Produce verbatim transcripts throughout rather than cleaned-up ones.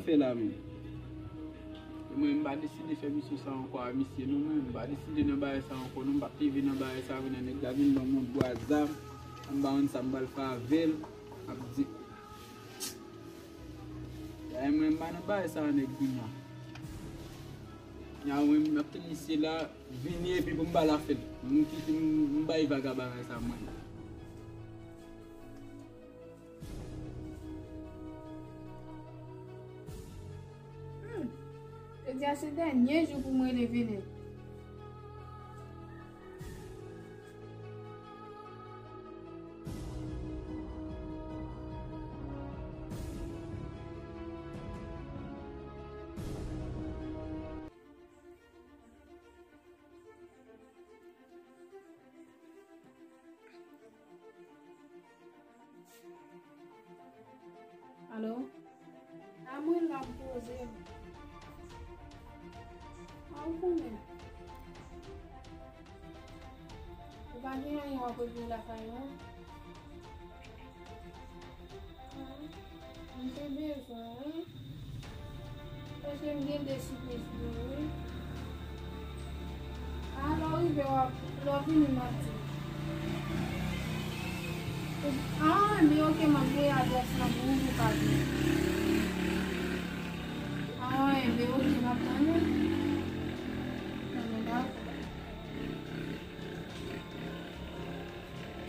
Fè la menm. E mwen, m pa deside fè misyon sa ankò a misye non, mwen. M pa deside nan bagay sa ankò non. M p ap leve nan bagay sa, kounye a nèg la vin ban m yon gwo zam, m pa konn sa m pral fè avè l. M ap di, e mwen, m pa nan bagay sa nèg kounye a. Kounye a mwen, m ap tann misye la vini epi pou m ba l afè l. M kite m, m bay vag a bagay sa mwen. Hmm. Jodi a se dènye jou pou mwen leve nèt. Alo? A mwen la m poze m. A ou konnen. Ou pa gen anyen w ap regle lakay ou? Ah, m te bezwen, wi. Paske m gen de sipriz pou ou, wi. A, lè w rive, w ap, lè w vini, m ap di w. A, enben, oke, m ap voye adrès lan pou ou, pou w ka vini. A, enben, oke, m ap tann ou. Enben, dakò.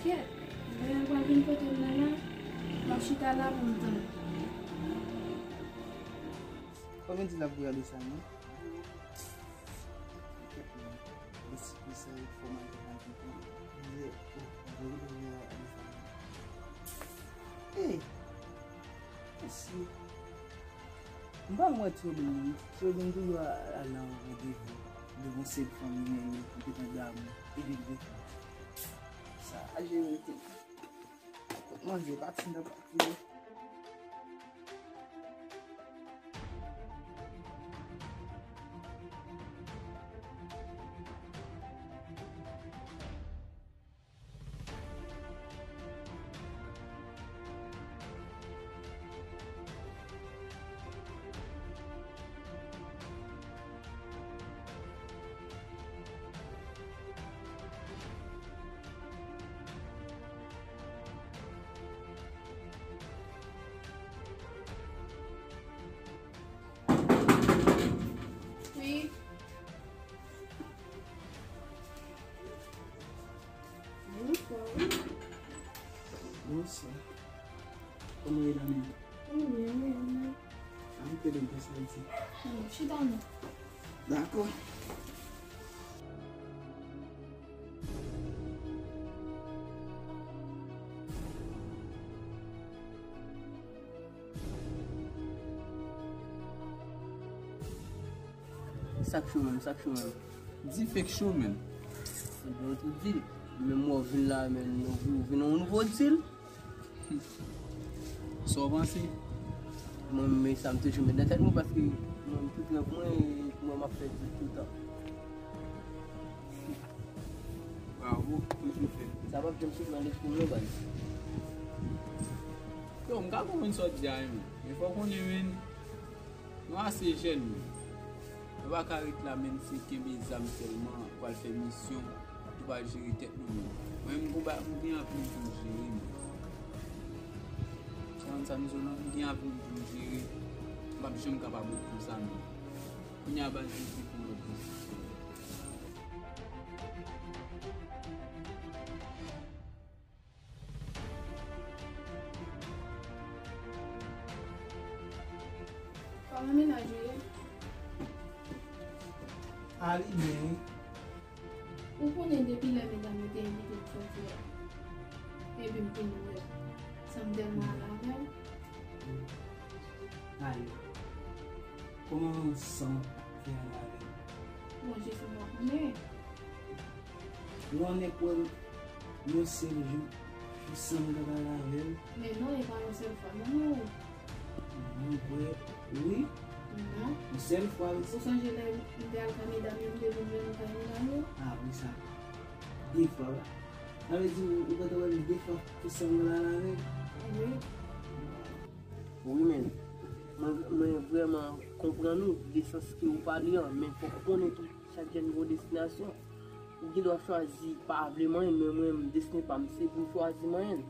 Kèt, lè l pral vin pote m nan la, m ap chita la pou m tann. Kòman di l ap gade sa, non? Kèt, non. Lespri sa yo fò m al fè konprann. Lè, oh, gade, gade, gade sa. Hey! Mèsi. M pa wè Tribin wi. Tribin toujou al nan yon randevou devan sèl fanmi men li pou te tann damou epi l defann. Sa a jere tou. Kot manje pati nan pati. Wi. Bonswa. Bonswa. Kòman w ye la menm? Mwen byen, mwen byen. Ann kite m pase la isi. Hmm, chita non. Dakò. Sa k cho menm, sa k cho menm. Di fake show, man. Ebyen, ou tou di l. Menm mwen vin la, men nou vin, vin yon nouvo deal. Sa w panse? Mwen, men sa m toujou met nan tèt mwen, paske mwen, tout rèv mwen, mwen, m ap fè deal toutan. Bravo, toujou fè. Sa p ap janm sot nan lespri m non, baz. Yo, m ka konprann sa w di a, wi, men. Men fò w konnen, men, nou ase jèn, men. Nou pa ka ret la, men, se kenbe zam sèlman, pou al fè misyon, nou pa jere tèt nou, men. Mwen, m gon ba-, m gen anpil pou m jere, men. Sa konn sa, nou, m gen anpil pou m jere. M p ap janm kapab ret konsa, men. Kounye a, baz, nou gen pou lòt desizyon. Kòman mennaj ou ye? A, li byen, wi. Ou konnen depi lè medam yo te envite m soti a, epi m te wè, san m tèlman al avè w. Ale. Kòman san fè al avè l? Bon, Jezi, m pa konnen. Ou annik wè l yon sèl jou, ou san gad al avè l? Men non, e pa yon sèl fwa, non, non. Mwen kwè, wi. Non. Yon sèl fwa, wi. Ou sonje lè m te al kay medam yo, m te vin jwenn ou kay medam yo? A, wi, sa. De fwa, wi. Sa vle di, ou, ou gentan wè m de fwa pou san gad al avè l? Wi. Wi, men. Mwen, mwen vrèman konprann ou, de sans ke ou pale an, men fòk ou konnen tou, chak jèn gen yon destinasyon. Ou gen dwa chwazi pa vle manyen l, men mwen, destine pa m, se pou m chwazi manyen l.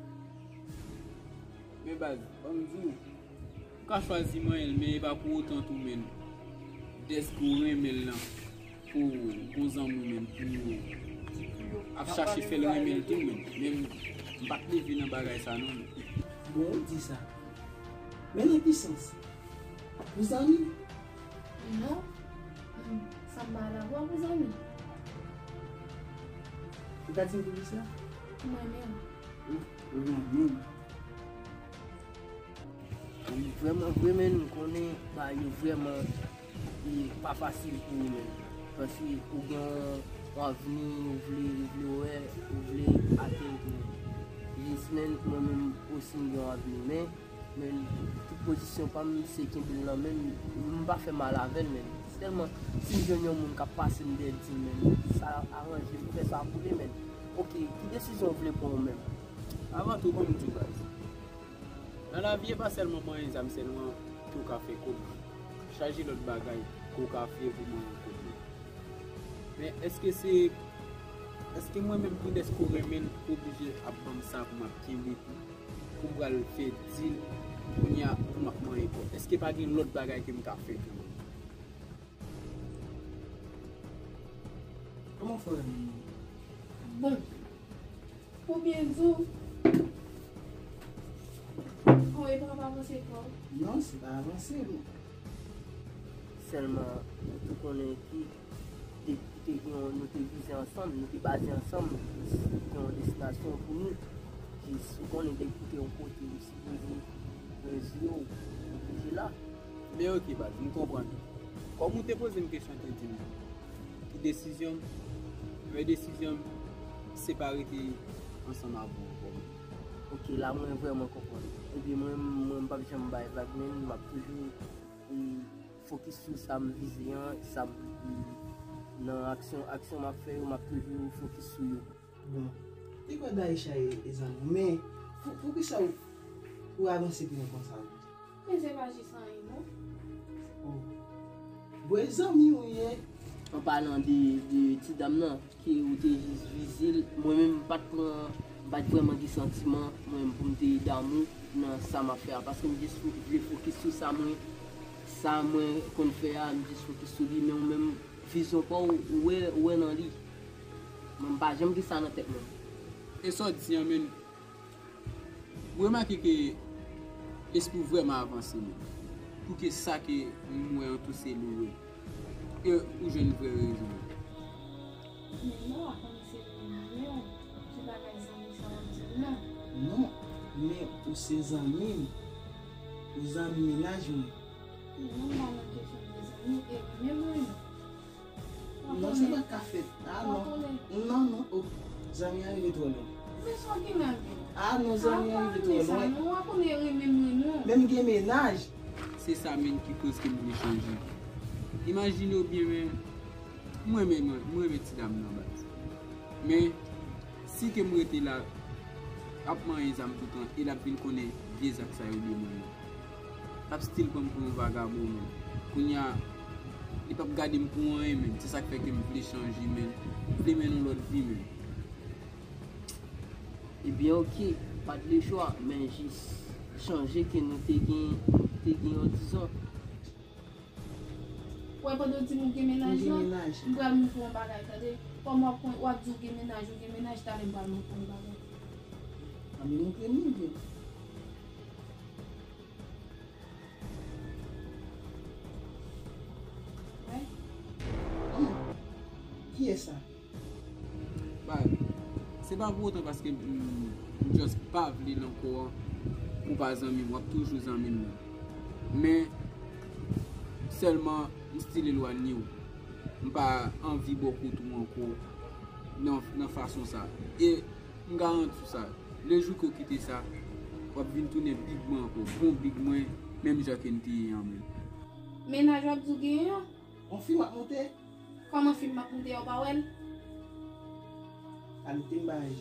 Men baz, ban m di w, ou ka chwazi manyen l, men e pa pou otan tou, menn, dèske ou renmen l lan, pou gon zanmi menm, pou ap chache fè l renmen l tou, menn. Men m pa t leve nan bagay sa non, menn. Bon, ou di sa. Men nan ki sans? Pou zanmi? Non. Hmm, sa m pa dakò pou zanmi. Ou ka di m poukisa? Mwen menm. Ou renmen m. Vrèman vre, menn, m konnen bagay yo vrèman e pa fasil pou ou menm. Paske ou gen yon, yon avni ou vle, ou vle wè, ou vle atenn tou. Jis menn, mwen menm osi m gen yon avni, men, men tout pozisyon pa m se kenbe l nan men m, m pa fè mal avè l menn. Sèlman, si m jwenn yon moun k ap pase m dèyè l di m menn, sa aranje m, fè sa pou li menn. Oke, ki desizyon w vle pran ou menm? Avan tou, ban m di w baz. Nan lavi, e pa sèlman manyen zam sèlman ke w ka fè kob. Chaje lòt bagay ke w ka fè pou manyen kob yo. Men èske se, èske mwen menm tou dèske w renmen l, ou oblije ap ban m sa pou m ap kenbe pou, pou m pral fè dil kounye a pou m ap manyen kob? Èske pa gen lòt bagay ke m ka fè tou? Kòman w fè renmen l? Bon, pou byen di w, bon, e pa ap avanse twò. Non, se pa avanse, non. Sèlman, ou tou konnen ki te, te gen yon, nou te vize ansanm, nou te baze ansanm, te gen yon destinasyon pou nou. Jis, ou konnen depi ou te yon kote, ou sipoze mezire w, ou bouje la. Men oke, baz, m konprann. Kòm ou te poze m kesyon, te di m ki desizyon m, men desizyon m, se pa rete ansanm avè w ankò. Oke, la mwen vrèman konprann. Ebyen, mwen, mwen, m p ap janm bay vag, men m ap toujou, e, fokis sou sa m vize an, sa m, nan aksyon, aksyon m ap fè yo, m ap toujou fokis sou yo. Bon, te kwè Daïcha e, e zanmi w, men pou, poukisa ou, ou avanse pi lwen konsa? Men se pa jis anyen, non. Oh. Bon, e zanmi w ye. An palan de, de ti dam nan, ke ou te jis vize l, mwen menm, m pa t pran, m pa t vrèman gen santiman, mwen menm, pou m te damou nan sa m ap fè a, paske m jis fo-, vle fokis sou sa mwen, sa mwen konn fè a, m jis fokis sou li, men ou menm, vizyon pa w, ou wè, ou wè nan li. Mwen, m pa janm gen sa nan tèt mwen. E sa w di an, menn, m remake ke lespri w vrèman avanse, menn. Pou ke sa ke m wè an tou se li w wè. E ou jwenn vrè rezon. Men non, a konnen se li menm, ki bagay zanmi sa w ap di m nan. Non, men ou se zanmi m. Ou zanmi mennaj mwen. Non, m pa nan kesyon de zanmi, e ou menm ou renmen. Non, sa pa ka fèt. Ah, non. Non, non, oh. Zanmi an rive twò lwen. Men sa w gen la menm? Ah, non, zanmi an rive twò lwen. Non, w ap konnen renmen mwen, non. Menm gen mennaj. Se sa menm ki koz ke m vle chanje. Imajine w byen, men, mwen, men, mwen, mwen renmen ti dam nan baz. Men, si ke m rete la, ap manyen zam toutan, e l ap vin konnen vye zak sa yo de mwen yo. L ap still pran m pou yon vagabon, menm. Kounye a, li p ap gade m pou anyen, menm. Se sa k fè ke m vle chanje, menm. M vle mennen yon lòt vi, menm. Ebyen, oke, pa t lechwa, men jis chanje ke nou te gen, nou te gen yon dizon. Ou wè pandan w di m ou gen mennaj lan, m pral montre w yon bagay, tande. Kòm w ap, w ap di w gen mennaj, ou gen mennaj, talè m pral montre w yon bagay. Ann montre m li byen. Wè. Hmm. Kiyès sa? Bay, se pa pou otan paske m, m just pa vle l ankò an, ou pa zanmi m, w ap toujou zanmi m nan. Men, sèlman, m still elwanye w. M pa anvi bò kote w ankò nan, nan fason sa. E m garanti w sa, lejou ke w kite sa, w ap vin tounen big mwen ankò, bon big mwen, menm jan ke n te ye an menm. Mennaj w ap di w genyen an? On fi m ap monte. Kòman fi m ap monte a, ou pa wè l? Kalite m bagay.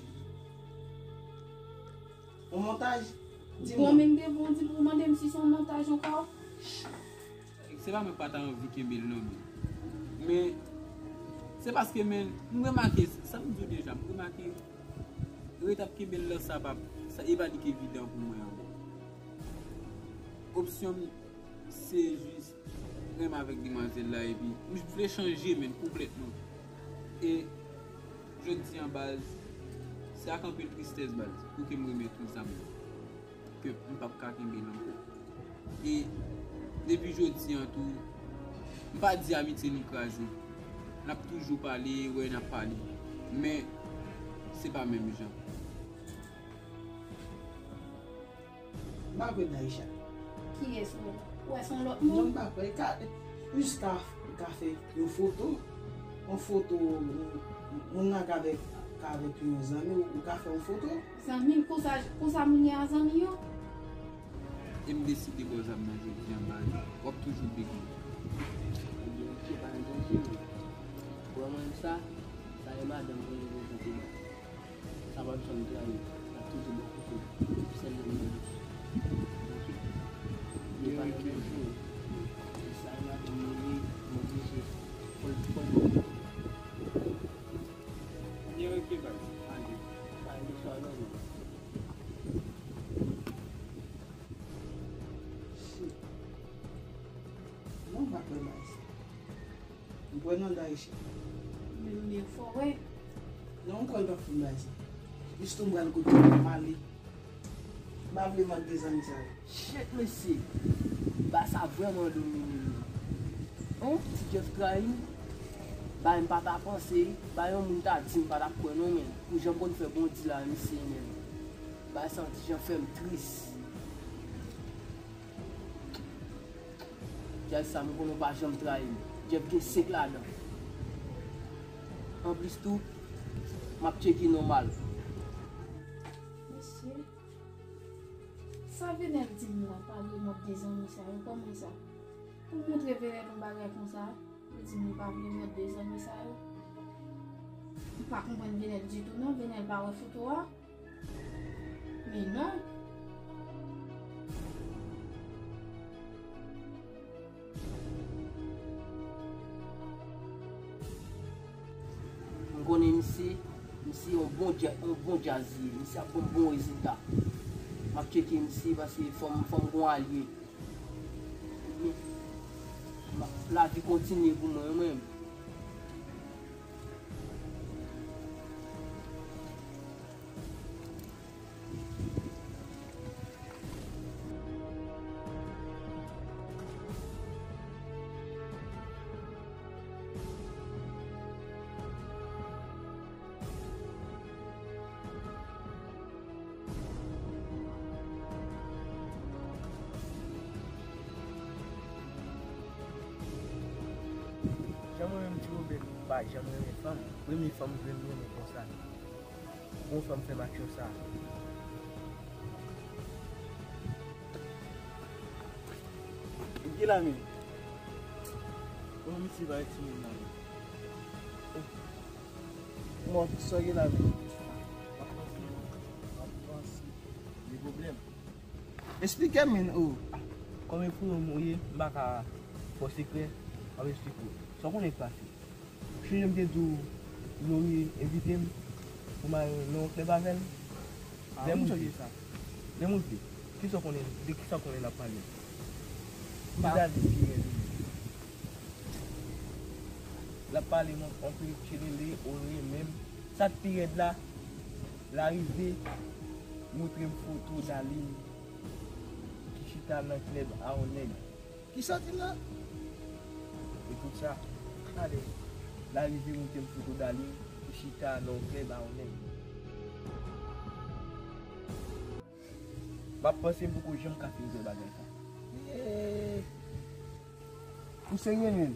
On montaj? Di m non. Bon, men m te bon, di m, ou mande m si se on montaj ankò. Se pa mwen pa ta anvi kenbe l non, men. Men, se paske, men, m remake, sa m di w deja, m remake, ret ap kenbe l lan, sa pa, sa, e pa li ki evidan pou mwen ankò. Opsyon m, se jis renmen avèk demwazèl la, epi m vle chanje, men, konplètman. E, jodi an, baz, se ak anpil tristès, baz, pou ke m remèt tout zam yo. Ke m p ap ka kenbe l ankò. E depi jodi an tou, m pa di amitye nou kraze. N ap toujou pale, wè n ap pale. Men, se pa menm jan. M pa kwè Daisha. Kiyès ou wè? Ou wè se yon lòt moun? Non, m pa kwè. Ka, jis ka, ka fè yon foto. Yon foto, moun nan ka avèk, ka avèk yon zanmi, ou ka fè yon foto. Zanmi, konsa, konsa moun gen a zanmi yo? E m deside ba w zam nan jodi an, baz. W ap toujou begi. Ebyen, ok, pa gen danje, men. Pou mwen, sa, sa e madanm mwen, mwen, mwen, mwen. Sa p ap janm trayi. L ap toujou bò kote w. Sèl lè l nan dous. Ok? Li pa nan menm jou. Sa e madanm mwen, mwen, mwen, mwen, fò l, fò l bò. Byen, ok, baz. Ale. Ale, swa lòm. Shit. Non, m pa kwè bagay sa. M kwè nan Daisha. Men, men fò wè. Non, m kwè l p ap fè bagay sa. Jis tou m pral kote m ale. M pa vle mank de zanmi sa yo. Shit, mesye. Bagay sa vrèman domine m. Yon ti Jeff trayi m. Bagay m pa ta panse. Bagay yon moun ta di m pa t ap kwè non, men. Pou jan m konn fè bondi la, mesye, men. Bagay sa yon ti jan fè m tris. Djaz sa m konnen w pa janm trayi m. Jeff gen senk ladan. Anplis tou, m ap tcheke nòmal. Mesye, sa Venel di m la, pale mòd de zanmi sa yo, kòman sa? Pou montre Venel yon bagay konsa, li di m li pa vle mòd de zanmi sa yo. M pa konprann Venel ditou non, Venel pa wè foto a? Men non. M konnen misye, misye yon bon dja-, yon bon djaz li ye. Misye ap ban m bon rezilta. M ap tcheke misye paske fò m, fò m gon alye. Men, ma-, lavi kontinye pou mwen, mwen. Jan mwen menm, Ti Wobè, m pa janm renmen fanm. Premye fanm m jwenn renmen konsa. Bon fanm fè m aksyon sa. Ki la men? Bon, misye pa ret sou moun nan men. Bon, sa gen la men? M ap panse, m ap panse. Gen pwoblèm. Esplike m, men, o. Kòm e pou yon moun ye, m pa ka fè w sekrè, m ap esplike w. Sa w konnen k pase? Chonje m te di w, Nomi envite m pou m al nan yon klèb avè l. Lè m rive, lè m rive, kisa w konnen, de kisa w konnen l ap pale? M pa di pi rèd. L ap pale m anpil tchelele, o renmen m. Sa k pi rèd la, l arive montre m foto Darline ki chita nan klèb a yon nèg. Kisa w di la? E tout sa, ale. L arive montre m foto Darline ki chita nan yon klèb a yon nèg. M ap panse m poko janm ka fin fè bagay sa. Ou serye menm?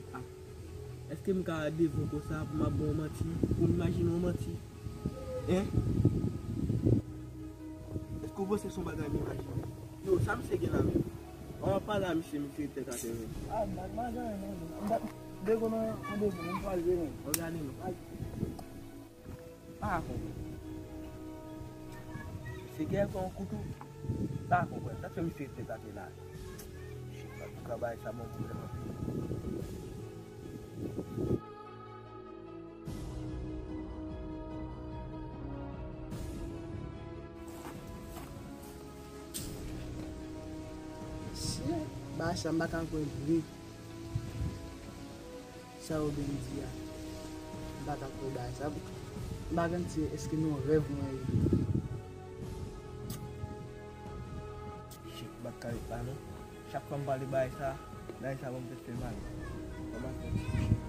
Èske m ka devan konsa pou m ap ba w manti? Pou m imajine w manti? Hein? Èske w panse se yon bagay m imajine? Yo, sa misye gen la menm? An w ap pale a misye, misye tèt atè menm. Ah, m pa t madanm, non. M pa t dekonnen an devan, m pral vini. An gade non. Pa konprann. Se gè pran yon kouto. Pa konprann. Sa k fè misye tèt atè la. Travay sa ban m pwoblèm anpil. Shit, bagay sa m pa ka kwè vre. Sa yo gen di a. M pa ka kwè bagay sa. M pa konn si èske nan rèv mwen ye. Shit, m pa ka ret la non. Chak fwa m pale bagay sa, bagay sa ban m tèt fè mal. Sa pa fè.